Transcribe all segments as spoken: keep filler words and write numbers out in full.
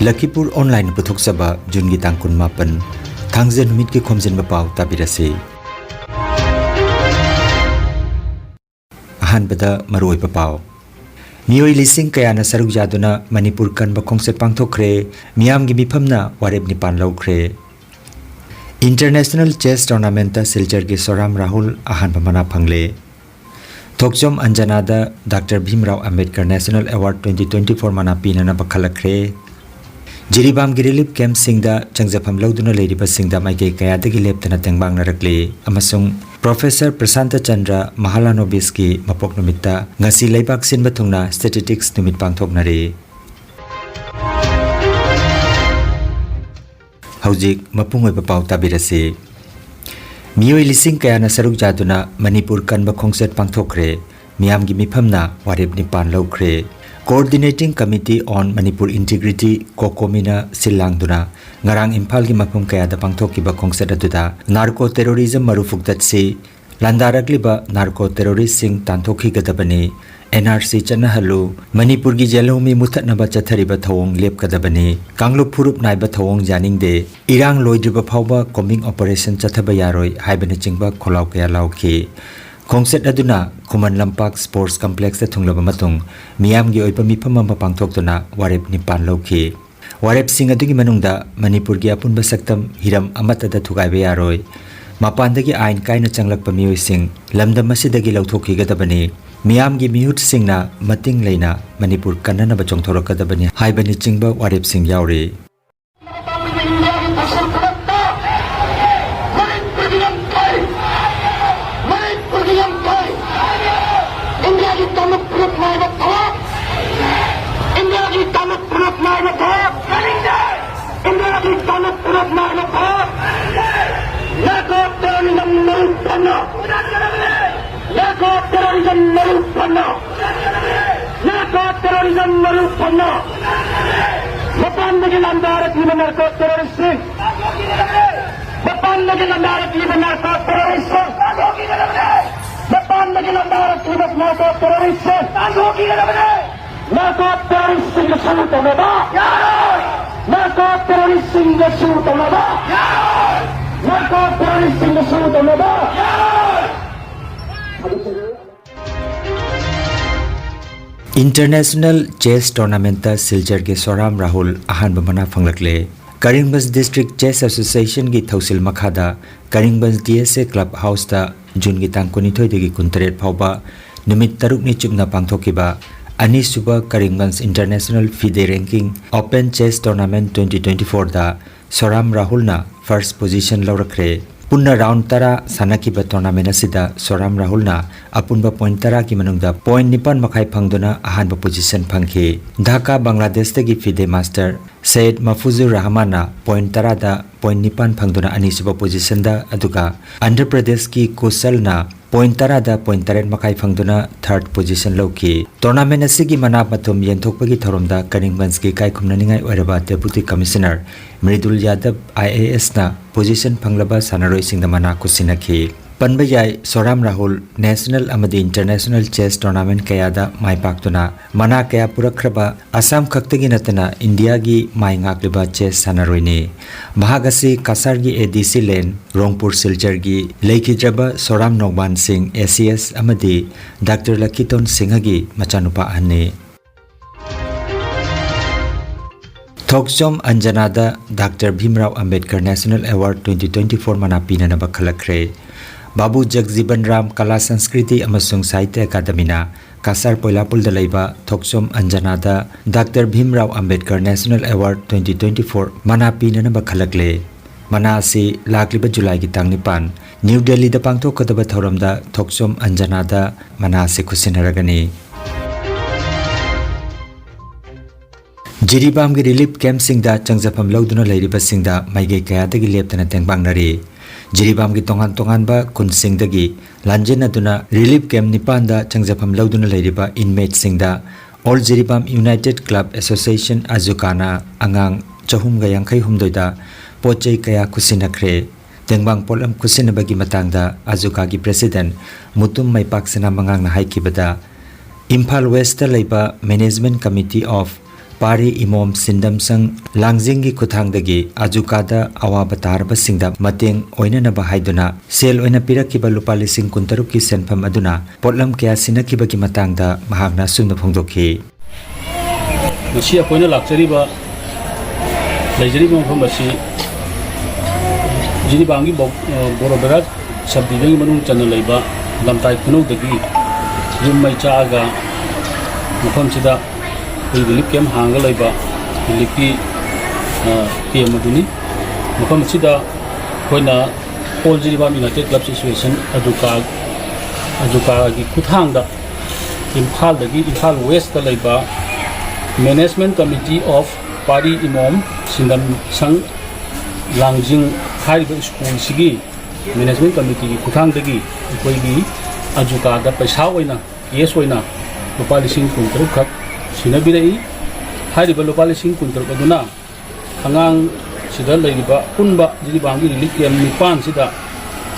ꯂꯈꯤꯄꯨꯔ ꯑꯣꯟꯂꯥꯏꯟꯅ ꯄꯨꯊꯣꯛꯆꯕ ꯖꯨꯟꯒꯤ ꯇꯥꯡ ꯀꯨꯟꯃꯥꯄꯟ, ꯊꯥꯡꯖ ꯅꯨꯃꯤꯠꯀꯤ ꯈꯣꯝꯖꯤꯟꯕ ꯄꯥꯎ ꯇꯥꯕꯤꯔꯁꯤ꯫ ꯑꯍꯥꯟꯕꯗ ꯃꯔꯨꯑꯣꯏꯕ ꯄꯥꯎ꯫ ꯃꯤꯑꯣꯏ ꯂꯤꯁꯤꯡ ꯀꯌꯥꯅ ꯁꯔꯨꯛ ꯌꯥꯗꯨꯅ ꯃꯅꯤꯄꯨꯔ ꯀꯟꯕ ꯈꯣꯡꯆꯠ ꯄꯥꯡꯊꯣꯛꯈ꯭ꯔꯦ꯫ ꯃꯤꯌꯥꯝꯒꯤ ꯃꯤꯐꯝꯅ ꯋꯥꯔꯦꯞ ꯅꯤꯄꯥꯟ ꯂꯧꯈ꯭ꯔꯦ꯫ International Chess Tournamentꯇ ꯁꯤꯜꯆꯔꯒꯤ ꯁꯣꯔꯥꯝ ꯔꯥꯍꯨꯜ ꯑꯍꯥꯟꯕ ꯃꯅꯥ ꯐꯪꯂꯦ꯫ ꯊꯣꯛꯆꯣꯝ ꯑꯟꯖꯅꯥꯗ doctor Bhimrao Ambedkar National Award twenty twenty-four ꯃꯅꯥ ꯄꯤꯅꯅꯕ ꯈꯜꯂꯛꯈ꯭ꯔꯦ꯫ ꯖꯤꯔꯤꯕꯥꯝꯒꯤ ꯔꯤꯂꯤꯐ ꯀꯦꯝꯞꯁꯤꯡꯗ ꯆꯪꯖꯐꯝ ꯂꯧꯗꯨꯅ ꯂꯩꯔꯤꯕꯁꯤꯡꯗ ꯃꯥꯏꯀꯩ ꯀꯌꯥꯗꯒꯤ ꯂꯦꯞꯇꯅ ꯇꯦꯡꯕꯥꯡꯅꯔꯛꯂꯤ ꯑꯃꯁꯨꯡ ꯄ꯭ꯔꯣꯐꯦꯁꯔ ꯄ꯭ꯔꯁꯥꯟꯇ ꯆꯟꯗ꯭ꯔ ꯃꯍꯥꯂꯥꯅꯣꯕꯤꯁꯀꯤ ꯃꯄꯣꯛ ꯅꯨꯃꯤꯠꯇ ꯉꯁꯤ ꯂꯩꯕꯥꯛ ꯁꯤꯟꯕ ꯊꯨꯡꯅ Statistics ꯅꯨꯃꯤꯠ ꯄꯥꯡꯊꯣꯛꯅꯔꯤ꯫ ꯍꯧꯖꯤꯛ ꯃꯄꯨꯡ ꯑꯣꯏꯕ ꯄꯥꯎ ꯇꯥꯕꯤꯔꯁꯤ꯫ ꯃꯤꯑꯣꯏ ꯂꯤꯁꯤꯡ ꯀꯌꯥꯅ ꯁꯔꯨꯛ ꯌꯥꯗꯨꯅ ꯃꯅꯤꯄꯨꯔ ꯀꯟꯕ ꯈꯣꯡꯆꯠ ꯄꯥꯡꯊꯣꯛꯈ꯭ꯔꯦ꯫ ꯃꯤꯌꯥꯝꯒꯤ ꯃꯤꯐꯝꯅ ꯋꯥꯔꯦꯞ ꯅꯤꯄꯥꯟ ꯂꯧꯈ꯭ꯔꯦ꯫ Coordinating Committee on Manipur Integrity, COCOMIꯅ ꯁꯤꯜ ꯂꯥꯡꯗꯨꯅ ꯉꯔꯥꯡ ꯏꯝꯐꯥꯜꯒꯤ ꯃꯐꯝ ꯀꯌꯥꯗ ꯄꯥꯡꯊꯣꯛꯈꯤꯕ ꯈꯣꯡꯆꯠ ꯑꯗꯨꯗ narco terrorism ꯃꯔꯨ ꯐꯨꯛꯇꯠꯁꯤ, ꯂꯥꯟꯗꯥꯔꯛꯂꯤꯕ narco terroristꯁꯤꯡ ꯇꯥꯟꯊꯣꯛꯈꯤꯒꯗꯕꯅꯤ, NRC ꯆꯠꯅꯍꯜꯂꯨ, ꯃꯅꯤꯄꯨꯔꯒꯤ ꯖꯦꯜꯍꯧꯃꯤ ꯃꯨꯊꯠꯅꯕ ꯆꯠꯊꯔꯤꯕ ꯊꯧꯑꯣꯡ ꯂꯦꯞꯀꯗꯕꯅꯤ, ꯀꯥꯡꯂꯨꯞ ꯐꯨꯔꯨꯞ ꯅꯥꯏꯕ ꯊꯧꯑꯣꯡ ꯌꯥꯅꯤꯡꯗꯦ, ꯏꯔꯥꯡ ꯂꯣꯏꯗ꯭ꯔꯤꯕ ꯐꯥꯎꯕ combing operation ꯆꯠꯊꯕ ꯌꯥꯔꯣꯏ ꯍꯥꯏꯕꯅꯆꯤꯡꯕ ꯈꯣꯜꯂꯥꯎ ꯀꯌꯥ ꯂꯥꯎꯈꯤ꯫ ꯈꯣꯡꯆꯠ ꯑꯗꯨꯅ ꯈꯨꯃꯟ ꯂꯝꯄꯥꯛ Sports Complexꯇ ꯊꯨꯡꯂꯕ ꯃꯇꯨꯡ ꯃꯤꯌꯥꯝꯒꯤ ꯑꯣꯏꯕ ꯃꯤꯐꯝ ꯑꯃ ꯄꯥꯡꯊꯣꯛꯇꯨꯅ ꯋꯥꯔꯦꯞ ꯅꯤꯄꯥꯟ ꯂꯧꯈꯤ꯫ ꯋꯥꯔꯦꯞꯁꯤꯡ ꯑꯗꯨꯒꯤ ꯃꯅꯨꯡꯗ ꯃꯅꯤꯄꯨꯔꯒꯤ ꯑꯄꯨꯟꯕ ꯁꯛꯇꯝ ꯍꯤꯔꯝ ꯑꯃꯠꯇꯗ ꯊꯨꯒꯥꯏꯕ ꯌꯥꯔꯣꯏ, ꯃꯄꯥꯟꯗꯒꯤ ꯑꯥꯏꯟ ꯀꯥꯏꯅ ꯆꯪꯂꯛꯄ ꯃꯤꯑꯣꯏꯁꯤꯡ ꯂꯝꯗꯝ ꯑꯁꯤꯗꯒꯤ ꯂꯧꯊꯣꯛꯈꯤꯒꯗꯕꯅꯤ, ꯃꯤꯌꯥꯝꯒꯤ ꯃꯤꯍꯨꯠꯁꯤꯡꯅ ꯃꯇꯤꯡ ꯂꯩꯅ ꯃꯅꯤꯄꯨꯔ ꯀꯟꯅꯅꯕ ꯆꯣꯡꯊꯣꯔꯛꯀꯗꯕꯅꯤ ꯍꯥꯏꯕꯅꯆꯤꯡꯕ ꯋꯥꯔꯦꯞꯁꯤꯡ ꯌꯥꯎꯔꯤ꯫ ꯏꯟꯗꯤꯌꯥꯒꯤ ꯐꯤꯁꯨ ꯈꯨꯗꯛꯇ ꯃꯅꯤꯄꯨꯔꯒꯤ ꯂꯝꯈꯩ, ꯃꯅꯤꯄꯨꯔꯒꯤ ꯂꯝꯈꯩ, ꯏꯟꯗꯤꯌꯥꯒꯤ ꯀꯥꯡꯂꯨꯞ ꯐꯨꯔꯨꯞ ꯅꯥꯏꯕ ꯊꯕꯛ, ꯏꯟꯗꯤꯌꯥꯒꯤ ꯀꯥꯡꯂꯨꯞ ꯐꯨꯔꯨꯞ ꯅꯥꯏꯕ ꯊꯕꯛ, ꯏꯟꯗꯤꯌꯥꯒꯤ ꯀꯥꯡꯂꯨꯞ ꯐꯨꯔꯨꯞ ꯅꯥꯏꯕ ꯊꯕꯛ, narco terrorism ꯃꯔꯨ ꯐꯪꯅ, narco terrorism ꯃꯔꯨ ꯐꯪꯅ, narco terrorism ꯃꯔꯨ ꯐꯪꯅ, ꯃꯄꯥꯟꯗꯒꯤ ꯂꯥꯟꯗꯥꯔꯛꯂꯤꯕ narco terroristꯁꯤꯡ, ꯃꯄꯥꯟꯗꯒꯤ ꯂꯥꯟꯗꯥꯔꯛꯂꯤꯕ narco terroristꯁꯤꯡ, ꯃꯄꯥꯟꯗꯒꯤ ꯂꯥꯟꯗꯥꯔꯛꯂꯤꯕ narco terroristꯁꯤꯡ, Narco terrorist ꯁꯤꯡꯒ ꯁꯨꯔꯨ ꯇꯧꯅꯕ! ꯌꯥꯔꯣꯏ! Narco terrorist ꯁꯤꯡꯒ ꯁꯨꯔꯨ ꯇꯧꯅꯕ! ꯌꯥꯔꯣꯏ! Narco terrorist ꯁꯤꯡꯒ ꯁꯨꯔꯨ ꯇꯧꯅꯕ! ꯌꯥꯔꯣꯏ! International Chess Tournamentꯇ ꯁꯤꯜꯆꯔꯒꯤ ꯁꯣꯔꯥꯝ ꯔꯥꯍꯨꯜ ꯑꯍꯥꯟꯕ ꯃꯅꯥ ꯐꯪꯂꯛꯂꯦ꯫ ꯀꯔꯤꯡꯒꯟꯖ District Chess Associationꯒꯤ ꯊꯧꯁꯤꯜ ꯃꯈꯥꯗ ꯀꯔꯤꯡꯒꯟꯖ D S A Club Houseꯇ ꯖꯨꯟꯒꯤ ꯇꯥꯡ ꯀꯨꯟꯅꯤꯊꯣꯏꯗꯒꯤ ꯀꯨꯟꯇꯔꯦꯠ ꯐꯥꯎꯕ ꯅꯨꯃꯤꯠ ꯇꯔꯨꯛꯅꯤ ꯆꯨꯞꯅ ꯄꯥꯡꯊꯣꯛꯈꯤꯕ ꯑꯅꯤꯁꯨꯕ ꯀꯔꯤꯡꯒꯟꯖ International FIDE Ranking Open Chess Tournament twenty twenty-fourꯗ ꯁꯣꯔꯥꯝ ꯔꯥꯍꯨꯜꯅ first position ꯂꯧꯔꯛꯈ꯭ꯔꯦ꯫ ꯄꯨꯟꯅ round ꯇꯔꯥ ꯁꯥꯟꯅꯈꯤꯕ tournament ꯑꯁꯤꯗ ꯁꯣꯔꯥꯝ ꯔꯥꯍꯨꯜꯅ ꯑꯄꯨꯟꯕ point ꯇꯔꯥꯒꯤ ꯃꯅꯨꯡꯗ point ꯅꯤꯄꯥꯟ ꯃꯈꯥꯏ ꯐꯪꯗꯨꯅ ꯑꯍꯥꯟꯕ position ꯐꯪꯈꯤ꯫ ꯙꯥꯀꯥ, ꯕꯪꯒ꯭ꯂꯥꯗꯦꯁꯇꯒꯤ FIDE master ꯁꯌꯦꯗ ꯃꯐꯨꯖꯨꯔ ꯔꯍꯃꯥꯟꯅ point ꯇꯔꯥꯗ point ꯅꯤꯄꯥꯟ ꯐꯪꯗꯨꯅ ꯑꯅꯤꯁꯨꯕ positionꯗ, ꯑꯗꯨꯒ ꯑꯟꯙ꯭ꯔ ꯄ꯭ꯔꯗꯦꯁꯀꯤ ꯀꯨꯁꯜꯅ point ꯇꯔꯥꯗ point ꯇꯔꯦꯠ ꯃꯈꯥꯏ ꯐꯪꯗꯨꯅ third position ꯂꯧꯈꯤ꯫ Tournament ꯑꯁꯤꯒꯤ ꯃꯅꯥ ꯃꯊꯨꯝ ꯌꯦꯟꯊꯣꯛꯄꯒꯤ ꯊꯧꯔꯝꯗ ꯀꯔꯤꯡꯒꯟꯖꯒꯤ ꯏꯀꯥꯏ ꯈꯨꯝꯅꯅꯤꯡꯉꯥꯏ ꯑꯣꯏꯔꯕ Deputy Commissioner ꯃ꯭ꯔꯤꯗꯨꯜ ꯌꯥꯗꯕ I A S ꯅ position ꯐꯪꯂꯕ ꯁꯥꯟꯅꯔꯣꯏꯁꯤꯡꯗ ꯃꯅꯥ ꯈꯨꯠꯁꯤꯟꯅꯈꯤ꯫ ꯄꯟꯕ ꯌꯥꯏ, ꯁꯣꯔꯥꯝ ꯔꯥꯍꯨꯜ national ꯑꯃꯗꯤ international chess tournament ꯀꯌꯥꯗ ꯃꯥꯏ ꯄꯥꯛꯇꯨꯅ ꯃꯅꯥ ꯀꯌꯥ ꯄꯨꯔꯛꯈ꯭ꯔꯕ ꯑꯁꯥꯝ ꯈꯛꯇꯒꯤ ꯅꯠꯇꯅ ꯏꯟꯗꯤꯌꯥꯒꯤ ꯃꯥꯏ ꯉꯥꯛꯂꯤꯕ chess ꯁꯥꯟꯅꯔꯣꯏꯅꯤ꯫ ꯃꯍꯥꯛ ꯑꯁꯤ ꯀꯁꯥꯔꯒꯤ A D C land, ꯔꯣꯡꯄꯨꯔ ꯁꯤꯜꯆꯔꯒꯤ ꯂꯩꯈꯤꯗ꯭ꯔꯕ ꯁꯣꯔꯥꯝ ꯅꯣꯡꯕꯥꯟ ꯁꯤꯡ, A C S, ꯑꯃꯗꯤ ꯗꯥꯛꯇꯔ ꯂꯛꯀꯤꯇꯣꯟ ꯁꯤꯡꯍꯒꯤ ꯃꯆꯥꯅꯨꯄꯥ ꯑꯍꯟꯅꯤ꯫ ꯊꯣꯛꯆꯣꯝ ꯑꯟꯖꯅꯥꯗ doctor Bhimrao Ambedkar National Award twenty twenty-four ꯃꯅꯥ ꯄꯤꯅꯅꯕ ꯈꯜꯂꯛꯈ꯭ꯔꯦ꯫ ꯕꯥꯕꯨ ꯖꯒꯖꯤꯕꯟ ꯔꯥꯝ ꯀꯂꯥ ꯁꯪꯁꯀ꯭ꯔꯤꯇꯤ ꯑꯃꯁꯨꯡ ꯁꯥꯍꯤꯇ꯭ꯌ ꯑꯦꯀꯥꯗꯃꯤꯅ ꯀꯁꯥꯔ ꯄꯣꯏꯂꯥꯄꯨꯜꯗ ꯂꯩꯕ ꯊꯣꯛꯆꯣꯝ ꯑꯟꯖꯅꯥꯗ doctor Bhimrao Ambedkar National Award twenty twenty-four ꯃꯅꯥ ꯄꯤꯅꯅꯕ ꯈꯜꯂꯛꯂꯦ꯫ ꯃꯅꯥ ꯑꯁꯤ ꯂꯥꯛꯂꯤꯕ ꯖꯨꯂꯥꯏꯒꯤ ꯇꯥꯡ ꯅꯤꯄꯥꯟ, ꯅ꯭ꯌꯨ ꯗꯦꯜꯂꯤꯗ ꯄꯥꯡꯊꯣꯛꯀꯗꯕ ꯊꯧꯔꯝꯗ ꯊꯣꯛꯆꯣꯝ ꯑꯟꯖꯅꯥꯗ ꯃꯅꯥ ꯑꯁꯤ ꯈꯨꯠꯁꯤꯟꯅꯔꯒꯅꯤ꯫ ꯖꯤꯔꯤꯕꯥꯝꯒꯤ relief campꯁꯤꯡꯗ ꯆꯪꯖꯐꯝ ꯂꯧꯗꯨꯅ ꯂꯩꯔꯤꯕꯁꯤꯡꯗ ꯃꯥꯏꯀꯩ ꯀꯌꯥꯗꯒꯤ ꯂꯦꯞꯇꯅ ꯇꯦꯡꯕꯥꯡꯅꯔꯤ꯫ ꯖꯤꯔꯤꯕꯥꯝꯒꯤ ꯇꯣꯉꯥꯟ ꯇꯣꯉꯥꯟꯕ ꯈꯨꯟꯁꯤꯡꯗꯒꯤ ꯂꯥꯟꯖꯦꯟꯅꯗꯨꯅ relief camp ꯅꯤꯄꯥꯟꯗ ꯆꯪꯖꯐꯝ ꯂꯧꯗꯨꯅ ꯂꯩꯔꯤꯕ inmateꯁꯤꯡꯗ All Jiribam United Club Association, ꯑꯖꯨꯀꯥꯅ ꯑꯉꯥꯡ ꯆꯍꯨꯝꯒ ꯌꯥꯡꯈꯩ ꯍꯨꯝꯗꯣꯏꯗ ꯄꯣꯠ ꯆꯩ ꯀꯌꯥ ꯈꯨꯠꯁꯤꯟꯅꯈ꯭ꯔꯦ꯫ ꯇꯦꯡꯕꯥꯡ ꯄꯣꯠꯂꯝ ꯈꯨꯠꯁꯤꯟꯅꯕꯒꯤ ꯃꯇꯥꯡꯗ ꯑꯖꯨꯀꯥꯒꯤ president ꯃꯨꯇꯨꯝ ꯃꯩꯄꯥꯛꯁꯅꯥ ꯃꯉꯥꯡꯅ ꯍꯥꯏꯈꯤꯕꯗ, ꯏꯝꯐꯥꯜ ꯋꯦꯁꯇ ꯂꯩꯕ Management Committee of ꯄꯥꯔꯤ ꯏꯃꯣꯝ ꯁꯤꯟꯗꯝꯁꯪ ꯂꯥꯡꯖꯤꯡꯒꯤ ꯈꯨꯠꯊꯥꯡꯗꯒꯤ ꯑꯖꯨꯀꯥꯗ ꯑꯋꯥꯕ ꯇꯥꯔꯕꯁꯤꯡꯗ ꯃꯇꯦꯡ ꯑꯣꯏꯅꯅꯕ ꯍꯥꯏꯗꯨꯅ ꯁꯦꯜ ꯑꯣꯏꯅ ꯄꯤꯔꯛꯈꯤꯕ ꯂꯨꯄꯥ ꯂꯤꯁꯤꯡ ꯀꯨꯟꯇꯔꯨꯛꯀꯤ ꯁꯦꯟꯐꯝ ꯑꯗꯨꯅ ꯄꯣꯠꯂꯝ ꯀꯌꯥ ꯁꯤꯟꯅꯈꯤꯕꯒꯤ ꯃꯇꯥꯡꯗ ꯃꯍꯥꯛꯅ ꯑꯁꯨꯝꯅ ꯐꯣꯡꯗꯣꯛꯈꯤ꯫ ꯉꯁꯤ ꯑꯩꯈꯣꯏꯅ ꯂꯥꯛꯆꯔꯤꯕ, ꯂꯩꯖꯔꯤꯕ ꯃꯐꯝ ꯑꯁꯤ ꯖꯤꯔꯤꯕꯥꯝꯒꯤ ꯕꯣ-, ꯑ, ꯕꯣꯔꯣꯕꯦꯔꯥ ꯁꯕ ꯗꯤꯕꯤꯖꯟꯒꯤ ꯃꯅꯨꯡ ꯆꯟꯅ ꯂꯩꯕ ꯂꯝꯇꯥꯏ ꯈꯨꯅꯧꯗꯒꯤ ꯌꯨꯝ ꯃꯩ ꯆꯥꯛꯑꯒ ꯃꯐꯝꯁꯤꯗ ꯑꯩꯈꯣꯏ relief camp ꯍꯥꯡꯉꯒ ꯂꯩꯕ reliefꯀꯤ, ꯑ, camp ꯑꯗꯨꯅꯤ꯫ ꯃꯐꯝ ꯑꯁꯤꯗ ꯑꯩꯈꯣꯏꯅ All Jiribam United Clubs Association, ꯑꯖꯨꯀꯥ, ꯑꯖꯨꯀꯥꯒꯤ ꯈꯨꯠꯊꯥꯡꯗ ꯏꯝꯐꯥꯜꯗꯒꯤ, ꯏꯝꯐꯥꯜ ꯋꯦꯁꯇ ꯂꯩꯕ Management Committee of ꯄꯥꯔꯤ ꯏꯃꯣꯝ ꯁꯤꯟꯗꯝꯁꯪ ꯂꯥꯡꯖꯤꯡ ꯍꯥꯏꯔꯤꯕ ꯁ꯭ꯀꯨꯜꯁꯤꯒꯤ Management Committeeꯒꯤ ꯈꯨꯠꯊꯥꯡꯗꯒꯤ ꯑꯩꯈꯣꯏꯒꯤ ꯑꯖꯨꯀꯥꯗ ꯄꯩꯁꯥ ꯑꯣꯏꯅ, cash ꯑꯣꯏꯅ ꯂꯨꯄꯥ ꯂꯤꯁꯤꯡ ꯀꯨꯟꯇꯔꯨꯛ ꯈꯛ ꯁꯤꯟꯅꯕꯤꯔꯛꯏ꯫ ꯍꯥꯏꯔꯤꯕ ꯂꯨꯄꯥ ꯂꯤꯁꯤꯡ ꯀꯨꯟꯇꯔꯨꯛ ꯑꯗꯨꯅ ꯑꯉꯥꯡ ꯁꯤꯗ ꯂꯩꯔꯤꯕ ꯑꯄꯨꯟꯕ ꯖꯤꯔꯤꯕꯥꯝꯒꯤ relief camp ꯅꯤꯄꯥꯟꯁꯤꯗ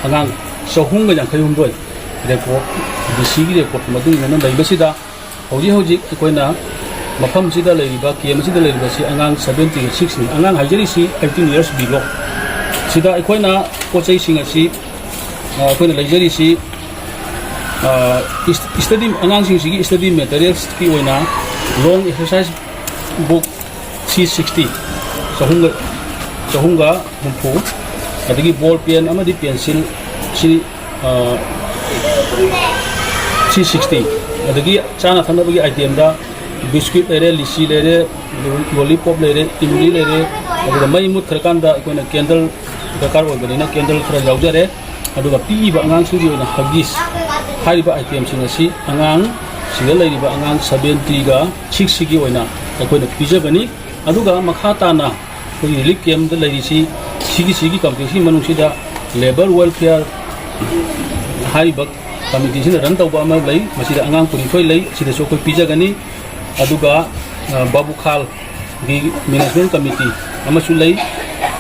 ꯑꯉꯥꯡ ꯆꯍꯨꯝꯒ ꯌꯥꯡꯈꯩ ꯍꯨꯝꯗꯣꯏ, record, ꯗꯤ ꯁꯤꯒꯤ record ꯃꯇꯨꯡ ꯏꯟꯅ ꯂꯩꯕꯁꯤꯗ, ꯍꯧꯖꯤꯛ ꯍꯧꯖꯤꯛ ꯑꯩꯈꯣꯏꯅ ꯃꯐꯝꯁꯤꯗ ꯂꯩꯔꯤꯕ, camp ꯑꯁꯤꯗ ꯂꯩꯔꯤꯕꯁꯤ ꯑꯉꯥꯡ seventy sixꯅꯤ꯫ ꯑꯉꯥꯡ ꯍꯥꯏꯖꯔꯤꯁꯤ eighteen years below꯫ ꯁꯤꯗ ꯑꯩꯈꯣꯏꯅ ꯄꯣꯠ ꯆꯩꯁꯤꯡ ꯑꯁꯤ, ꯑ, ꯑꯩꯈꯣꯏꯅ ꯂꯩꯖꯔꯤꯁꯤ, ꯑ, is-, study, ꯑꯉꯥꯡꯁꯤꯡꯁꯤꯒꯤ study materialsꯀꯤ ꯑꯣꯏꯅ long exercise book three sixty, ꯆꯍꯨꯝꯒ, ꯆꯍꯨꯝꯒ ꯍꯨꯝꯐꯨ, ꯑꯗꯒꯤ ball pen ꯑꯃꯗꯤ pencil ꯁꯤ, ꯑ, three sixty, ꯑꯗꯒꯤ ꯆꯥꯅ ꯊꯛꯅꯕꯒꯤ itemꯗ biscuit ꯂꯩꯔꯦ, ꯂꯤꯆꯤ ꯂꯩꯔꯦ, lollipop ꯂꯩꯔꯦ, ꯏꯝꯂꯤ ꯂꯩꯔꯦ, ꯑꯗꯨꯒ ꯃꯩ ꯃꯨꯠꯈ꯭ꯔꯀꯥꯟꯗ ꯑꯩꯈꯣꯏꯅ candle ꯗꯔꯀꯥꯔ ꯑꯣꯏꯕꯅꯤꯅ candle ꯈꯔ ꯌꯥꯎꯖꯔꯦ꯫ ꯑꯗꯨꯒ ꯄꯤꯔꯤꯕ ꯑꯉꯥꯡꯁꯤꯡꯒꯤ ꯑꯣꯏꯅ Huggies ꯍꯥꯏꯔꯤꯕ itemꯁꯤꯡ ꯑꯁꯤ ꯑꯉꯥꯡ ꯁꯤꯗ ꯂꯩꯔꯤꯕ ꯑꯉꯥꯡ seventy sixꯁꯤꯒꯤ ꯑꯣꯏꯅ ꯑꯩꯈꯣꯏꯅ ꯄꯤꯖꯒꯅꯤ꯫ ꯑꯗꯨꯒ ꯃꯈꯥ ꯇꯥꯅ ꯑꯩꯈꯣꯏꯒꯤ relief campꯗ ꯂꯩꯔꯤꯁꯤ, ꯁꯤꯒꯤ, ꯁꯤꯒꯤ complexꯀꯤ ꯃꯅꯨꯡꯁꯤꯗ Labour Welfare ꯍꯥꯏꯔꯤꯕ committeeꯁꯤꯅ run ꯇꯧꯕ ꯑꯃ ꯂꯩ, ꯃꯁꯤꯗ ꯑꯉꯥꯡ ꯀꯨꯟꯅꯤꯊꯣꯏ ꯂꯩ, ꯁꯤꯗꯁꯨ ꯑꯩꯈꯣꯏ ꯄꯤꯖꯒꯅꯤ꯫ ꯑꯗꯨꯒ, ꯑ, ꯕꯥꯕꯨꯈꯥꯜꯒꯤ Management Committee ꯑꯃꯁꯨ ꯂꯩ,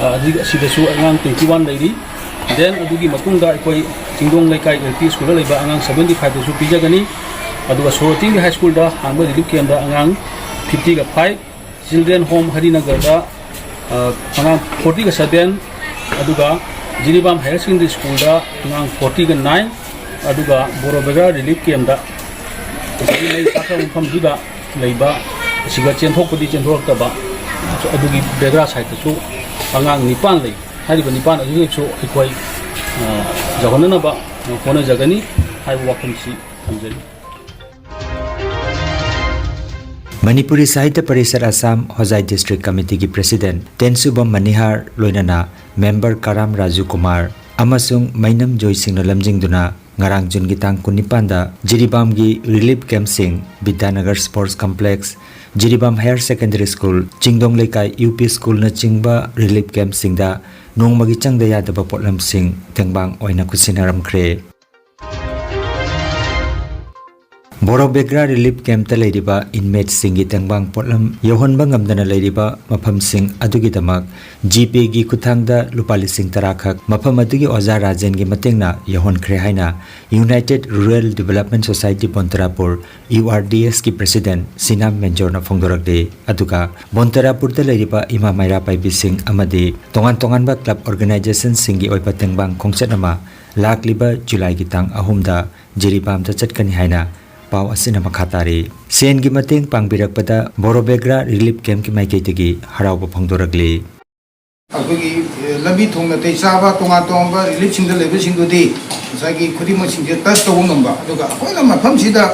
ꯑ, ꯑꯗꯨꯒ ꯁꯤꯗꯁꯨ ꯑꯉꯥꯡ twenty one ꯂꯩꯔꯤ꯫ Then ꯑꯗꯨꯒꯤ ꯃꯇꯨꯡꯗ ꯑꯩꯈꯣꯏ ꯆꯤꯡꯗꯣꯡ ꯂꯩꯀꯥꯏ L P Schoolꯗ ꯂꯩꯕ ꯑꯉꯥꯡ seventy fiveꯇꯁꯨ ꯄꯤꯖꯒꯅꯤ꯫ ꯑꯗꯨꯒ ꯁꯣꯔꯣꯇꯤꯒꯤ ꯍꯥꯏ ꯁ꯭ꯀꯨꯜꯗ ꯍꯥꯡꯕ ꯔꯤꯂꯤꯐ ꯀꯦꯝꯗ ꯑꯉꯥꯡ ꯐꯤꯐꯇꯤꯒ ꯐꯥꯏꯚ, ꯆꯤꯜꯗ꯭ꯔꯦꯟ ꯍꯣꯝ ꯍꯔꯤꯅꯒꯔꯗ, ꯑ, ꯑꯉꯥꯡ ꯐꯣꯔꯇꯤꯒ ꯁꯚꯦꯟ, ꯑꯗꯨꯒ ꯖꯤꯔꯤꯕꯥꯝ ꯍꯥꯌꯔ ꯁꯦꯀꯦꯟꯗꯔꯤ ꯁ꯭ꯀꯨꯜꯗ ꯑꯉꯥꯡ ꯐꯣꯔꯇꯤꯒ ꯅꯥꯏꯟ, ꯑꯗꯨꯒ ꯕꯣꯔꯣ ꯕꯦꯒ꯭ꯔꯥ ꯔꯤꯂꯤꯐ ꯀꯦꯝꯗ ꯉꯁꯥꯏꯒꯤ ꯃꯩ ꯆꯥꯛꯈ꯭ꯔꯕ ꯃꯐꯝꯗꯨꯗ ꯂꯩꯕ ꯑꯁꯤꯒ ꯆꯦꯟꯊꯣꯛꯄꯗꯤ ꯆꯦꯟꯊꯣꯔꯛꯇꯕ, ꯑꯗꯨꯒꯤ ꯕꯦꯒ꯭ꯔꯥ ꯁꯥꯏꯠꯇꯁꯨ ꯑꯉꯥꯡ ꯅꯤꯄꯥꯟ ꯂꯩ꯫ ꯍꯥꯏꯔꯤꯕ ꯅꯤꯄꯥꯟ ꯑꯗꯨꯗꯁꯨ ꯑꯩꯈꯣꯏ, ꯑ, ꯌꯧꯍꯟꯅꯅꯕ ꯍꯣꯠꯅꯖꯒꯅꯤ ꯍꯥꯏꯕ ꯋꯥꯐꯝꯁꯤ ꯊꯝꯖꯔꯤ꯫ ꯃꯅꯤꯄꯨꯔꯤ ꯁꯥꯍꯤꯇ꯭ꯌ ꯄꯔꯤꯁꯠ ꯑꯁꯥꯝ ꯍꯣꯖꯥꯏ ꯗꯤꯁꯇ꯭ꯔꯤꯛ ꯀꯃꯤꯇꯤꯒꯤ ꯄ꯭ꯔꯦꯁꯤꯗꯦꯟꯠ ꯇꯦꯟꯁꯨꯕꯝ ꯃꯅꯤꯍꯥꯔ, ꯂꯣꯏꯅꯅ ꯃꯦꯝꯕꯔ ꯀꯔꯥꯝ ꯔꯥꯖꯨ ꯀꯨꯃꯥꯔ ꯑꯃꯁꯨꯡ ꯃꯩꯅꯝ ꯖꯣꯏꯁꯤꯡꯅ ꯂꯝꯖꯤꯡꯗꯨꯅ ꯉꯔꯥꯡ ꯖꯨꯟꯒꯤ ꯇꯥꯡ ꯀꯨꯟꯅꯤꯄꯥꯟꯗ ꯖꯤꯔꯤꯕꯥꯝꯒꯤ ꯔꯤꯂꯤꯐ ꯀꯦꯝꯞꯁꯤꯡ, Bidyanagar sports complex, Jiribam higher secondary school, Chingdong ꯂꯩꯀꯥꯏ ꯌꯨ ꯄꯤ ꯁ꯭ꯀꯨꯜꯅꯆꯤꯡꯕ ꯔꯤꯂꯤꯐ ꯀꯦꯝꯞꯁꯤꯡꯗ ꯅꯣꯡꯃꯒꯤ ꯆꯪꯗ ꯌꯥꯗꯕ ꯄꯣꯠꯂꯝꯁꯤꯡ ꯇꯦꯡꯕꯥꯡ ꯑꯣꯏꯅ ꯈꯨꯠꯁꯤꯟꯅꯔꯝꯈ꯭ꯔꯦ꯫ ꯕꯣꯔꯣ ꯕꯦꯒ꯭ꯔꯥ ꯔꯤꯂꯤꯐ ꯀꯦꯝꯞꯇ ꯂꯩꯔꯤꯕ ꯏꯟꯃꯦꯠꯁꯤꯡꯒꯤ ꯇꯦꯡꯕꯥꯡ ꯄꯣꯠꯂꯝ ꯌꯧꯍꯟꯕ ꯉꯝꯗꯅ ꯂꯩꯔꯤꯕ ꯃꯐꯝꯁꯤꯡ ꯑꯗꯨꯒꯤꯗꯃꯛ ꯖꯤꯄꯦꯒꯤ ꯈꯨꯠꯊꯥꯡꯗ ꯂꯨꯄꯥ ꯂꯤꯁꯤꯡ ꯇꯔꯥ ꯈꯛ ꯃꯐꯝ ꯑꯗꯨꯒꯤ ꯑꯣꯖꯥ ꯔꯥꯖꯦꯟꯒꯤ ꯃꯇꯦꯡꯅ ꯌꯧꯍꯟꯈ꯭ꯔꯦ ꯍꯥꯏꯅ united rural development society Bontrapur, U R D ꯑꯦꯁꯀꯤ ꯄ꯭ꯔꯦꯁꯤꯗꯦꯟꯠ ꯁꯤꯅꯥꯝ ꯃꯦꯟꯖꯣꯔꯅ ꯐꯣꯡꯗꯣꯔꯛꯂꯤ꯫ ꯑꯗꯨꯒ ꯕꯣꯟꯇꯔꯥꯄꯨꯔꯗ ꯂꯩꯔꯤꯕ ꯏꯃꯥ ꯃꯩꯔꯥ ꯄꯥꯏꯕꯤꯁꯤꯡ ꯑꯃꯗꯤ ꯇꯣꯉꯥꯟ ꯇꯣꯉꯥꯟꯕ ꯀ꯭ꯂꯕ ꯑꯣꯔꯒꯅꯥꯏꯖꯦꯁꯟꯁꯤꯡꯒꯤ ꯑꯣꯏꯕ ꯇꯦꯡꯕꯥꯡ ꯈꯣꯡꯆꯠ ꯑꯃ ꯂꯥꯛꯂꯤꯕ ꯖꯨꯂꯥꯏꯒꯤ ꯇꯥꯡ ꯑꯍꯨꯝꯗ ꯖꯤꯔꯤꯕꯥꯝꯗ ꯆꯠꯀꯅꯤ ꯍꯥꯏꯅ ꯄꯥꯎ ꯑꯁꯤꯅ ꯃꯈꯥ ꯇꯥꯔꯤ꯫ ꯁꯦꯟꯒꯤ ꯃꯇꯦꯡ ꯄꯥꯡꯕꯤꯔꯛꯄꯗ ꯕꯣꯔꯣꯕꯦꯒ꯭ꯔꯥ ꯔꯤꯂꯤꯐ ꯀꯦꯝꯞꯀꯤ ꯃꯥꯏꯀꯩꯗꯒꯤ ꯍꯔꯥꯎꯕ ꯐꯣꯡꯗꯣꯔꯛꯂꯤ꯫ ꯑꯩꯈꯣꯏꯒꯤ, ꯑꯦ, ꯂꯝꯕꯤ ꯊꯣꯡ ꯅꯥꯇꯩ ꯆꯥꯕ, ꯇꯣꯉꯥꯟ ꯇꯣꯉꯥꯟꯕ ꯔꯤꯂꯤꯐꯁꯤꯡꯗ ꯂꯩꯕꯁꯤꯡꯗꯨꯗꯤ ꯉꯁꯥꯏꯒꯤ ꯈꯨꯗꯤꯡꯃꯛꯁꯤꯡꯁꯦ ꯇꯆ ꯇꯧꯕ ꯉꯝꯕ, ꯑꯗꯨꯒ ꯑꯩꯈꯣꯏꯅ ꯃꯐꯝꯁꯤꯗ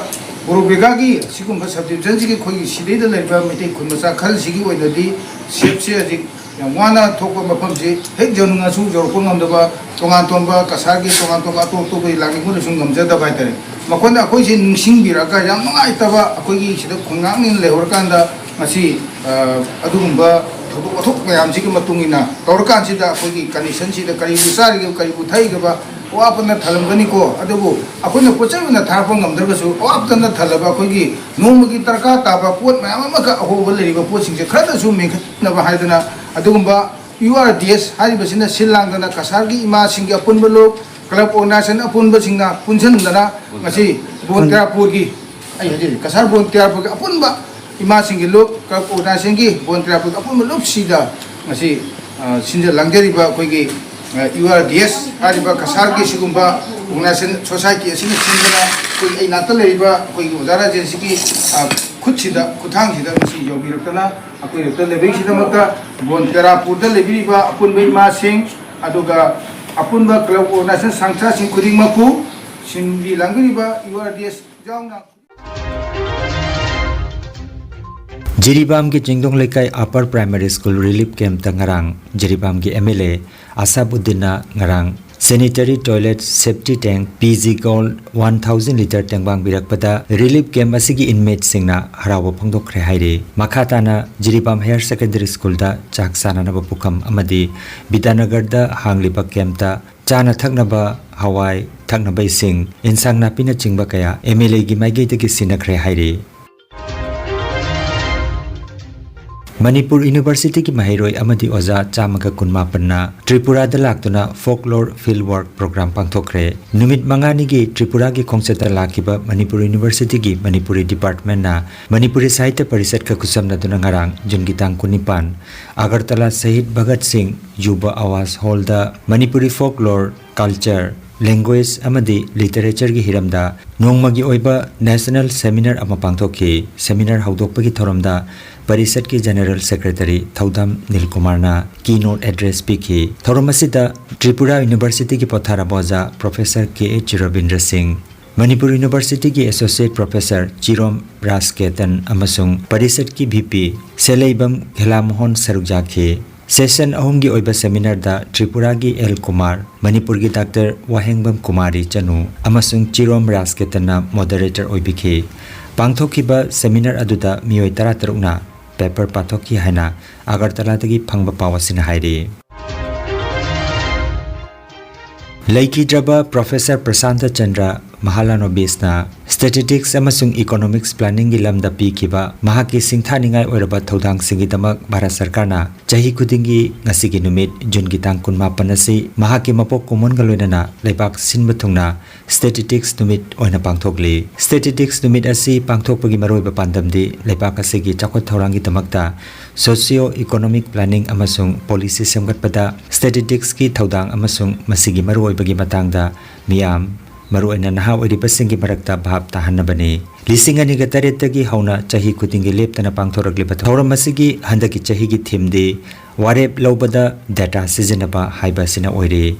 ꯕꯣꯔꯣꯕꯦꯒ꯭ꯔꯥꯒꯤ ꯁꯤꯒꯨꯝꯕ ꯁꯕ ꯗꯤꯕꯤꯖꯟꯁꯤꯒꯤ ꯑꯩꯈꯣꯏꯒꯤ ꯁꯤꯗꯩꯗ ꯂꯩꯔꯤꯕ ꯃꯩꯇꯩ ꯈꯨꯟ ꯃꯆꯥ ꯈꯔꯁꯤꯒꯤ ꯑꯣꯏꯅꯗꯤ ꯁꯦꯞꯁꯦ ꯍꯧꯖꯤꯛ ꯌꯥꯝ ꯋꯥꯅ ꯊꯣꯛꯄ ꯃꯐꯝꯁꯤ ꯍꯦꯛ ꯌꯧꯅꯤꯡꯉꯁꯨ ꯌꯧꯔꯛꯄ ꯉꯝꯗꯕ, ꯇꯣꯉꯥꯟ ꯇꯣꯉꯥꯟꯕ ꯀꯁꯥꯔꯒꯤ ꯇꯣꯉꯥꯟ ꯇꯣꯉꯥꯟꯕ ꯑꯇꯣꯞ ꯑꯇꯣꯞꯄꯒꯤ ꯂꯥꯛꯅꯤꯡꯕꯗꯁꯨ ꯉꯝꯖꯗꯕ ꯍꯥꯏꯇꯥꯔꯦ꯫ ꯃꯈꯣꯏꯅ ꯑꯩꯈꯣꯏꯁꯦ ꯅꯤꯡꯁꯤꯡꯕꯤꯔꯒ ꯌꯥꯝ ꯅꯨꯡꯉꯥꯏꯇꯕ, ꯑꯩꯈꯣꯏꯒꯤ ꯁꯤꯗ ꯈꯨꯡꯒꯪꯅꯤꯅ ꯂꯩꯍꯧꯔꯀꯥꯟꯗ ꯉꯁꯤ, ꯑ, ꯑꯗꯨꯒꯨꯝꯕ ꯊꯧꯗꯣꯛ ꯋꯥꯊꯣꯛ ꯃꯌꯥꯝꯁꯤꯒꯤ ꯃꯇꯨꯡ ꯏꯟꯅ ꯇꯧꯔꯀꯥꯟꯁꯤꯗ ꯑꯩꯈꯣꯏꯒꯤ ꯀꯟꯗꯤꯁꯟꯁꯤꯗ ꯀꯔꯤꯕꯨ ꯆꯥꯔꯤꯒꯦ, ꯀꯔꯤꯕꯨ ꯊꯛꯏꯒꯦꯕ, ꯑꯋꯥꯠꯄꯅ ꯊꯜꯂꯝꯒꯅꯤꯀꯣ꯫ ꯑꯗꯨꯕꯨ ꯑꯩꯈꯣꯏꯅ ꯄꯣꯠ ꯆꯩ ꯑꯣꯏꯅ ꯊꯥꯔꯛꯄ ꯉꯝꯗ꯭ꯔꯒꯁꯨ ꯑꯋꯥꯠꯄꯅ ꯊꯜꯂꯕ ꯑꯩꯈꯣꯏꯒꯤ ꯅꯣꯡꯃꯒꯤ ꯗꯔꯀꯥꯔ ꯇꯥꯕ ꯄꯣꯠ ꯃꯌꯥꯝ ꯑꯃꯈꯛ ꯑꯍꯣꯕ ꯂꯩꯔꯤꯕ ꯄꯣꯠꯁꯤꯡꯁꯦ ꯈꯔꯗꯁꯨ ꯃꯦꯟꯈꯠꯅꯕ ꯍꯥꯏꯗꯅ ꯑꯗꯨꯒꯨꯝꯕ ꯌꯨ ꯑꯥꯔ ꯗꯤ ꯑꯦꯁ ꯍꯥꯏꯔꯤꯕꯁꯤꯅ ꯁꯤꯜ ꯂꯥꯡꯗꯅ ꯀꯁꯥꯔꯒꯤ ꯏꯃꯥꯁꯤꯡꯒꯤ ꯑꯄꯨꯟꯕ ꯂꯨꯞ, ꯀ꯭ꯂꯕ ꯑꯣꯔꯒꯅꯥꯏꯖꯦꯁꯟ ꯑꯄꯨꯟꯕꯁꯤꯡꯅ ꯄꯨꯟꯁꯤꯟꯗꯅ ꯉꯁꯤ ꯕꯣꯟꯇꯦꯔꯥꯄꯨꯔꯒꯤ ꯑꯩ ꯍꯧꯖꯤꯛ ꯍꯧꯖꯤꯛ ꯀꯁꯥꯔ ꯕꯣꯟ ꯇꯤꯌꯥꯔ ꯄꯨꯒꯤ ꯑꯄꯨꯟꯕ ꯏꯃꯥꯁꯤꯡꯒꯤ ꯂꯨꯞ, ꯀ꯭ꯂꯕ ꯑꯣꯔꯒꯅꯥꯏꯖꯦꯁꯟꯒꯤ ꯕꯣꯟ ꯇꯤꯌꯥꯔ ꯄꯨꯒꯤ ꯑꯄꯨꯟꯕ ꯂꯨꯞꯁꯤꯗ ꯉꯁꯤ, ꯑ, ꯁꯤꯟꯖ ꯂꯥꯡꯖꯔꯤꯕ ꯑꯩꯈꯣꯏꯒꯤ, ꯑ, ꯌꯨ ꯑꯥꯔ ꯗꯤ ꯑꯦꯁ ꯍꯥꯏꯔꯤꯕ ꯀꯁꯥꯔꯒꯤ ꯁꯤꯒꯨꯝꯕ ꯑꯣꯔꯒꯅꯥꯏꯖꯦꯁꯟ ꯁꯣꯁꯥꯏꯇꯤ ꯑꯁꯤꯅ ꯁꯤꯟꯗꯨꯅ ꯑꯩꯈꯣꯏꯒꯤ ꯑꯩ ꯅꯥꯛꯇ ꯂꯩꯔꯤꯕ ꯑꯩꯈꯣꯏꯒꯤ ꯑꯣꯖꯥ ꯔꯥꯖꯦꯟꯁꯤꯒꯤ, ꯑ, ꯈꯨꯠꯁꯤꯗ, ꯈꯨꯠꯊꯥꯡꯁꯤꯗ ꯉꯁꯤ ꯌꯧꯕꯤꯔꯛꯇꯅ ꯑꯩꯈꯣꯏ ꯅꯥꯛꯇ ꯂꯩꯕꯤꯔꯤꯁꯤꯗꯃꯛꯇ ꯕꯣꯟ ꯇꯤꯌꯥꯔ ꯄꯨꯗ ꯂꯩꯕꯤꯔꯤꯕ ꯑꯄꯨꯟꯕ ꯏꯃꯥꯁꯤꯡ, ꯑꯗꯨꯒ ꯑꯄꯨꯟꯕ ꯀ꯭ꯂꯕ ꯑꯣꯔꯒꯅꯥꯏꯖꯦꯁꯟ ꯁꯪꯁꯊꯥꯁꯤꯡ ꯈꯨꯗꯤꯡꯃꯛꯄꯨ ꯁꯤꯟꯕꯤ ꯂꯥꯡꯕꯤꯔꯤꯕ ꯌꯨ ꯑꯥꯔ ꯗꯤ ꯑꯦꯁ ꯌꯥꯎꯅ ꯖꯤꯔꯤꯕꯥꯝꯒꯤ ꯆꯤꯡꯗꯣꯡ ꯂꯩꯀꯥꯏ ꯑꯄꯔ ꯄ꯭ꯔꯥꯏꯃꯥꯔꯤ ꯁ꯭ꯀꯨꯜ ꯔꯤꯂꯤꯐ ꯀꯦꯝꯞꯇ ꯉꯔꯥꯡ ꯖꯤꯔꯤꯕꯥꯝꯒꯤ ꯑꯦꯝ ꯑꯦꯜ ꯑꯦ ꯑꯁꯥꯕ ꯎꯗꯤꯟꯅ ꯉꯔꯥꯡ sanitary toilet septic tank P G gold one thousand litre ꯇꯦꯡꯕꯥꯡꯕꯤꯔꯛꯄꯗ ꯔꯤꯂꯤꯐ ꯀꯦꯝꯞ ꯑꯁꯤꯒꯤ ꯏꯟꯃꯦꯠꯁꯤꯡꯅ ꯍꯔꯥꯎꯕ ꯐꯣꯡꯗꯣꯛꯈ꯭ꯔꯦ ꯍꯥꯏꯔꯤ꯫ ꯃꯈꯥ ꯇꯥꯅ ꯖꯤꯔꯤꯕꯥꯝ ꯍꯥꯌꯔ ꯁꯦꯀꯦꯟꯗꯔꯤ ꯁ꯭ꯀꯨꯜꯗ ꯆꯥꯛ ꯆꯥꯅꯅꯕ ꯄꯨꯈꯝ ꯑꯃꯗꯤ ꯕꯤꯗ꯭ꯌꯥꯅꯒꯔꯗ ꯍꯥꯡꯂꯤꯕ ꯀꯦꯝꯞꯇ ꯆꯥꯅ ꯊꯛꯅꯕ ꯍꯋꯥꯏ, ꯊꯛꯅꯕ ꯏꯁꯤꯡ, ꯏꯟꯁꯥꯡ ꯅꯥꯄꯤꯅꯆꯤꯡꯕ ꯀꯌꯥ ꯑꯦꯝ ꯑꯦꯜ ꯑꯦꯒꯤ ꯃꯥꯏꯀꯩꯗꯒꯤ ꯁꯤꯟꯅꯈ꯭ꯔꯦ ꯍꯥꯏꯔꯤ꯫ ꯃꯅꯤꯄꯨꯔ ꯌꯨꯅꯤꯚꯔꯁꯤꯇꯤꯒꯤ ꯃꯍꯩꯔꯣꯏ ꯑꯃꯗꯤ ꯑꯣꯖꯥ ꯆꯥꯝꯃꯒ ꯀꯨꯟꯃꯥꯄꯟꯅ ꯇ꯭ꯔꯤꯄꯨꯔꯥꯗ ꯂꯥꯛꯇꯨꯅ ꯐꯣꯛꯂꯣꯔ ꯐꯤꯜꯗ ꯋꯥꯔꯛ ꯄ꯭ꯔꯣꯒ꯭ꯔꯥꯝ ꯄꯥꯡꯊꯣꯛꯈ꯭ꯔꯦ꯫ ꯅꯨꯃꯤꯠ ꯃꯉꯥꯅꯤꯒꯤ ꯇ꯭ꯔꯤꯄꯨꯔꯥꯒꯤ ꯈꯣꯡꯆꯠꯇ ꯂꯥꯛꯈꯤꯕ ꯃꯅꯤꯄꯨꯔ ꯌꯨꯅꯤꯚꯔꯁꯤꯇꯤꯒꯤ ꯃꯅꯤꯄꯨꯔꯤ ꯗꯤꯄꯥꯔꯠꯃꯦꯟꯅ ꯃꯅꯤꯄꯨꯔꯤ ꯁꯥꯍꯤꯇ꯭ꯌ ꯄꯔꯤꯁꯠꯀ ꯈꯨꯠꯁꯝꯅꯗꯨꯅ ꯉꯔꯥꯡ ꯖꯨꯟꯒꯤ ꯇꯥꯡ ꯀꯨꯟꯅꯤꯄꯥꯟ ꯑꯒꯔꯇꯂꯥ ꯁꯍꯤꯗ ꯚꯒꯠ ꯁꯤꯡ ꯌꯨꯕ ꯑꯋꯥꯁ ꯍꯣꯜꯗ ꯃꯅꯤꯄꯨꯔꯤ ꯐꯣꯛꯂꯣꯔ, ꯀꯜꯆꯔ, ꯂꯦꯡꯒ꯭ꯋꯦꯖ ꯑꯃꯗꯤ ꯂꯤꯇꯔꯦꯆꯔꯒꯤ ꯍꯤꯔꯝꯗ ꯅꯣꯡꯃꯒꯤ ꯑꯣꯏꯕ ꯅꯦꯁꯅꯦꯜ ꯁꯦꯃꯤꯅꯥꯔ ꯑꯃ ꯄꯥꯡꯊꯣꯛꯈꯤ꯫ ꯁꯦꯃꯤꯅꯥꯔ ꯍꯧꯗꯣꯛꯄꯒꯤ ꯊꯧꯔꯝꯗ ꯄꯔꯤꯁꯠꯀꯤ ꯖꯦꯅꯦꯔꯦꯜ ꯁꯦꯀ꯭ꯔꯦꯇꯔꯤ ꯊꯧꯗꯥꯝ ꯅꯤꯜꯀꯨꯃꯥꯔꯅ ꯀꯤ ꯅꯣꯠ ꯑꯦꯗ꯭ꯔꯦꯁ ꯄꯤꯈꯤ꯫ ꯊꯧꯔꯝ ꯑꯁꯤꯗ ꯇ꯭ꯔꯤꯄꯨꯔꯥ ꯌꯨꯅꯤꯚꯔꯁꯤꯇꯤꯒꯤ ꯄꯣꯊꯥꯔꯕ ꯑꯣꯖꯥ ꯄ꯭ꯔꯣꯐꯦꯁꯔ ꯀꯦ ꯑꯦ ꯆꯤꯔꯣꯕꯤꯟꯗ꯭ꯔ ꯁꯤꯡ, ꯃꯅꯤꯄꯨꯔ ꯌꯨꯅꯤꯚꯔꯁꯤꯇꯤꯒꯤ ꯑꯦꯁꯣꯁꯤꯌꯦꯠ ꯄ꯭ꯔꯣꯐꯦꯁꯔ ꯆꯤꯔꯣꯝ ꯔꯥꯖꯀꯦꯇꯟ ꯑꯃꯁꯨꯡ ꯄꯔꯤꯁꯠꯀꯤ ꯚꯤ ꯄꯤ ꯁꯦꯂꯩꯕꯝ ꯈꯦꯂꯥꯃꯣꯍꯟ ꯁꯔꯨꯛ ꯌꯥꯈꯤ꯫ ꯁꯦꯁꯟ ꯑꯍꯨꯝꯒꯤ ꯑꯣꯏꯕ ꯁꯦꯃꯤꯅꯥꯔꯗ ꯇ꯭ꯔꯤꯄꯨꯔꯥꯒꯤ ꯑꯦꯜ ꯀꯨꯃꯥꯔ, ꯃꯅꯤꯄꯨꯔꯒꯤ ꯗꯥꯛꯇꯔ ꯋꯥꯍꯦꯡꯕꯝ ꯀꯨꯃꯥꯔꯤ ꯆꯅꯨ ꯑꯃꯁꯨꯡ ꯆꯤꯔꯣꯝ ꯔꯥꯖꯀꯦꯇꯟꯅ ꯃꯣꯗꯔꯦꯇꯔ ꯑꯣꯏꯕꯤꯈꯤ꯫ ꯄꯥꯡꯊꯣꯛꯈꯤꯕ ꯁꯦꯃꯤꯅꯥꯔ ꯑꯗꯨꯗ ꯃꯤꯑꯣꯏ ꯇꯔꯥꯇꯔꯨꯛꯅ ꯄꯦꯄꯔ ꯄꯥꯊꯣꯛꯈꯤ ꯍꯥꯏꯅ ꯑꯒꯔꯇꯂꯥꯗꯒꯤ ꯐꯪꯕ ꯄꯥꯎ ꯑꯁꯤꯅ ꯍꯥꯏꯔꯤ꯫ ꯂꯩꯈꯤꯗ꯭ꯔꯕ ꯄ꯭ꯔꯣꯐꯦꯁꯔ ꯄ꯭ꯔꯁꯥꯟꯇ ꯆꯟꯗ꯭ꯔ ꯃꯍꯥꯂꯥꯅꯣꯕꯤꯁꯅ ꯁ꯭ꯇꯦꯇꯤꯁꯇꯤꯛꯁ ꯑꯃꯁꯨꯡ ꯏꯀꯣꯅꯣꯃꯤꯛꯁ ꯄ꯭ꯂꯥꯅꯤꯡꯒꯤ ꯂꯝꯗ ꯄꯤꯈꯤꯕ ꯃꯍꯥꯛꯀꯤ ꯁꯤꯡꯊꯥꯅꯤꯡꯉꯥꯏ ꯑꯣꯏꯔꯕ ꯊꯧꯗꯥꯡꯁꯤꯡꯒꯤꯗꯃꯛ ꯚꯥꯔꯠ ꯁꯔꯀꯥꯔꯅ ꯆꯍꯤ ꯈꯨꯗꯤꯡꯒꯤ ꯉꯁꯤꯒꯤ ꯅꯨꯃꯤꯠ, ꯖꯨꯟꯒꯤ ꯇꯥꯡ ꯀꯨꯟꯃꯥꯄꯟ ꯑꯁꯤ ꯃꯍꯥꯛꯀꯤ ꯃꯄꯣꯛ ꯀꯨꯝꯑꯣꯟꯒ ꯂꯣꯏꯅꯅ ꯂꯩꯕꯥꯛ ꯁꯤꯟꯕ ꯊꯨꯡꯅ ꯁ꯭ꯇꯦꯇꯤꯁꯇꯤꯛꯁ ꯅꯨꯃꯤꯠ ꯑꯣꯏꯅ ꯄꯥꯡꯊꯣꯛꯂꯤ꯫ ꯁ꯭ꯇꯦꯇꯤꯁꯇꯤꯛꯁ ꯅꯨꯃꯤꯠ ꯑꯁꯤ ꯄꯥꯡꯊꯣꯛꯄꯒꯤ ꯃꯔꯨꯑꯣꯏꯕ ꯄꯥꯟꯗꯝꯗꯤ ꯂꯩꯕꯥꯛ ꯑꯁꯤꯒꯤ ꯆꯥꯎꯈꯠ ꯊꯧꯔꯥꯡꯒꯤꯗꯃꯛꯇ ꯁꯣꯁꯤꯑꯣ ꯏꯀꯣꯅꯣꯃꯤꯛ ꯄ꯭ꯂꯥꯅꯤꯡ ꯑꯃꯁꯨꯡ ꯄꯣꯂꯤꯁꯤ ꯁꯦꯝꯒꯠꯄꯗ ꯁ꯭ꯇꯦꯇꯤꯁꯇꯤꯛꯁꯀꯤ ꯊꯧꯗꯥꯡ ꯑꯃꯁꯨꯡ ꯃꯁꯤꯒꯤ ꯃꯔꯨꯑꯣꯏꯕꯒꯤ ꯃꯇꯥꯡꯗ ꯃꯤꯌꯥꯝ, ꯃꯔꯨꯑꯣꯏꯅ ꯅꯍꯥ ꯑꯣꯏꯔꯤꯕꯁꯤꯡꯒꯤ ꯃꯔꯛꯇ ꯚꯥꯞ ꯇꯥꯍꯟꯅꯕꯅꯤ꯫ ꯂꯤꯁꯤꯡ ꯑꯅꯤꯒ ꯇꯔꯦꯠꯇꯒꯤ ꯍꯧꯅ ꯆꯍꯤ ꯈꯨꯗꯤꯡꯒꯤ ꯂꯦꯞꯇꯅ ꯄꯥꯡꯊꯣꯔꯛꯂꯤꯕ ꯊꯧꯔꯝ ꯑꯁꯤꯒꯤ ꯍꯟꯗꯛꯀꯤ ꯆꯍꯤꯒꯤ ꯊꯤꯝꯗꯤ ꯋꯥꯔꯦꯞ ꯂꯧꯕꯗ ꯗꯦꯇꯥ ꯁꯤꯖꯤꯟꯅꯕ ꯍꯥꯏꯕ ꯑꯁꯤꯅ ꯑꯣꯏꯔꯤ꯫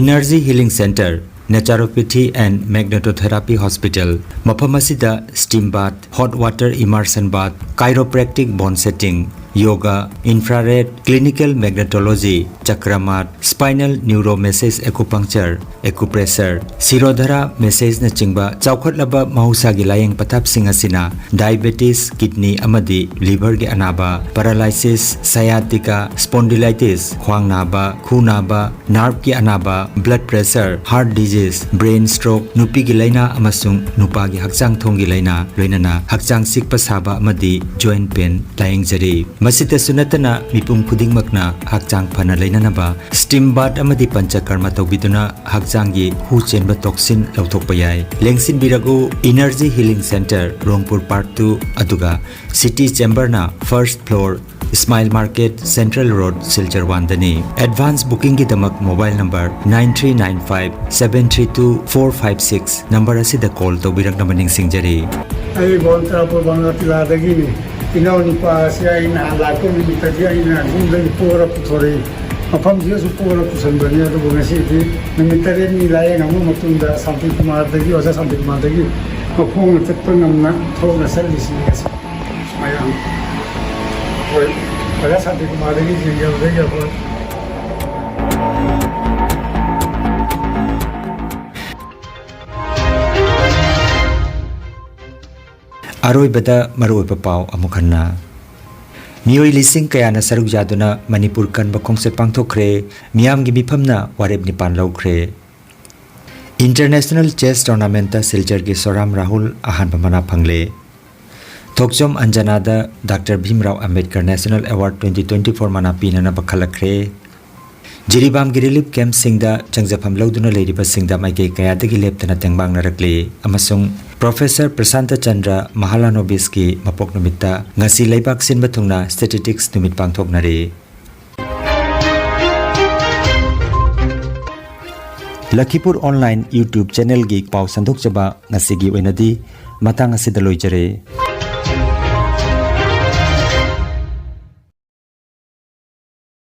Energy Healing Center, Naturopathy and Magnetotherapy Hospital, ꯃꯐꯝ ꯑꯁꯤꯗ steam bath, hot water immersion bath, chiropractic bone setting, yoga, infrared, clinical magnetology, chakra mat, spinal neuromassage acupuncture, acupressure, Shirodhara massage ꯅꯆꯤꯡꯕ ꯆꯥꯎꯈꯠꯂꯕ ꯃꯍꯧꯁꯥꯒꯤ ꯂꯥꯌꯦꯡ ꯄꯊꯥꯞꯁꯤꯡ ꯑꯁꯤꯅ diabetes, kidney ꯑꯃꯗꯤ liver ꯒꯤ ꯑꯅꯥꯕ, paralysis, sciatica, spondylitis, ꯈ꯭ꯋꯥꯡ ꯅꯥꯕ, ꯈꯨ ꯅꯥꯕ, nerve ꯀꯤ ꯑꯅꯥꯕ, blood pressure, heart disease, brain stroke, ꯅꯨꯄꯤꯒꯤ ꯂꯥꯏꯅꯥ ꯑꯃꯁꯨꯡ ꯅꯨꯄꯥꯒꯤ ꯍꯛꯆꯥꯡ ꯊꯣꯡꯒꯤ ꯂꯥꯏꯅꯥ, ꯂꯣꯏꯅꯅ ꯍꯛꯆꯥꯡ ꯆꯤꯛꯄ ꯁꯥꯕ ꯑꯃꯗꯤ joint pain ꯂꯥꯌꯦꯡꯖꯔꯤ꯫ ꯃꯁꯤꯗꯁꯨ ꯅꯠꯇꯅ ꯃꯤꯄꯨꯝ ꯈꯨꯗꯤꯡꯃꯛꯅ ꯍꯛꯆꯥꯡ ꯐꯅ ꯂꯩꯅꯅꯕ steam bath ꯑꯃꯗꯤ ꯄꯟꯆꯀꯔꯃ ꯇꯧꯕꯤꯗꯨꯅ ꯍꯛꯆꯥꯡꯒꯤ ꯍꯨ ꯆꯦꯟꯕ toxin ꯂꯧꯊꯣꯛꯄ ꯌꯥꯏ꯫ ꯂꯦꯡꯁꯤꯟꯕꯤꯔꯛꯎ, Energy Healing Center, ꯔꯣꯡꯄꯨꯔ Park two, ꯑꯗꯨꯒ City Chamber ꯅ first floor, Smile Market, Central Road, Silchar one ꯗꯅꯤ꯫ Advance booking ꯒꯤꯗꯃꯛ mobile number nine three nine five seven three two four five six number ꯑꯁꯤꯗ call ꯇꯧꯕꯤꯔꯛꯅꯕ ꯅꯤꯡꯁꯤꯡꯖꯔꯤ꯫ ꯑꯩ ꯕꯣꯟ ꯇꯔꯥꯄꯨꯔ ꯕꯪꯒꯥꯇꯤꯂꯥꯗꯒꯤꯅꯤ꯫ ꯏꯅꯥꯎ ꯅꯨꯄꯥ ꯑꯁꯤ ꯑꯩ ꯅꯍꯥꯟ ꯂꯥꯛꯄ ꯅꯨꯃꯤꯠꯇꯗꯤ ꯑꯩꯅ ꯌꯨꯝꯗꯒꯤ ꯄꯣꯔ ꯄꯨꯊꯣꯔꯛꯏ꯫ ꯃꯐꯝꯁꯤꯗꯁꯨ ꯄꯣꯔ ꯄꯨꯁꯟꯕꯅꯤ꯫ ꯑꯗꯨꯕꯨ ꯉꯁꯤꯗꯤ ꯅꯨꯃꯤꯠ ꯇꯔꯦꯠꯅꯤ ꯂꯥꯌꯦꯡꯉꯕ ꯃꯇꯨꯡꯗ ꯁꯥꯟꯇꯤ ꯀꯨꯃꯥꯔꯗꯒꯤ, ꯑꯣꯖꯥ ꯁꯥꯟꯇꯤ ꯀꯨꯃꯥꯔꯗꯒꯤ ꯃꯈꯣꯡꯅ ꯆꯠꯄ ꯉꯝꯅ ꯊꯣꯛꯅ ꯆꯠꯂꯤꯁꯤꯅꯤ ꯉꯁꯤ꯫ ꯃꯌꯥꯝ ꯑꯩꯈꯣꯏ ꯑꯣꯖꯥ ꯁꯥꯟꯇꯤ ꯀꯨꯃꯥꯔꯗꯒꯤ ꯌꯦꯡꯖꯕꯗꯒꯤ ꯑꯩꯈꯣꯏ ꯑꯔꯣꯏꯕꯗ ꯃꯔꯨꯑꯣꯏꯕ ꯄꯥꯎ ꯑꯃꯨꯛ ꯍꯟꯅ꯫ ꯃꯤꯑꯣꯏ ꯂꯤꯁꯤꯡ ꯀꯌꯥꯅ ꯁꯔꯨꯛ ꯌꯥꯗꯨꯅ ꯃꯅꯤꯄꯨꯔ ꯀꯟꯕ ꯈꯣꯡꯆꯠ ꯄꯥꯡꯊꯣꯛꯈ꯭ꯔꯦ꯫ ꯃꯤꯌꯥꯝꯒꯤ ꯃꯤꯐꯝꯅ ꯋꯥꯔꯦꯞ ꯅꯤꯄꯥꯟ ꯂꯧꯈ꯭ꯔꯦ꯫ International Chess Tournamentꯇ ꯁꯤꯜꯆꯔꯒꯤ ꯁꯣꯔꯥꯝ ꯔꯥꯍꯨꯜ ꯑꯍꯥꯟꯕ ꯃꯅꯥ ꯐꯪꯂꯦ꯫ ꯊꯣꯛꯆꯣꯝ ꯑꯟꯖꯅꯥꯗ doctor Bhimrao Ambedkar National Award twenty twenty-four ꯃꯅꯥ ꯄꯤꯅꯅꯕ ꯈꯜꯂꯛꯈ꯭ꯔꯦ꯫ ꯖꯤꯔꯤꯕꯥꯝꯒꯤ relief campꯁꯤꯡꯗ ꯆꯪꯖꯐꯝ ꯂꯧꯗꯨꯅ ꯂꯩꯔꯤꯕꯁꯤꯡꯗ ꯃꯥꯏꯀꯩ ꯀꯌꯥꯗꯒꯤ ꯂꯦꯞꯇꯅ ꯇꯦꯡꯕꯥꯡꯅꯔꯛꯂꯤ ꯑꯃꯁꯨꯡ Professor ꯄ꯭ꯔꯁꯥꯟꯇ ꯆꯟꯗ꯭ꯔ ꯃꯍꯥꯂꯥꯅꯣꯕꯤꯁꯀꯤ ꯃꯄꯣꯛ ꯅꯨꯃꯤꯠꯇ ꯉꯁꯤ ꯂꯩꯕꯥꯛ ꯁꯤꯟꯕ ꯊꯨꯡꯅ Statistics ꯅꯨꯃꯤꯠ ꯄꯥꯡꯊꯣꯛꯅꯔꯤ꯫ ꯂꯈꯤꯄꯨꯔ online YouTube channelꯒꯤ ꯄꯥꯎ ꯁꯟꯗꯣꯛꯆꯕ ꯉꯁꯤꯒꯤ ꯑꯣꯏꯅꯗꯤ ꯃꯇꯥꯡ ꯑꯁꯤꯗ ꯂꯣꯏꯖꯔꯦ꯫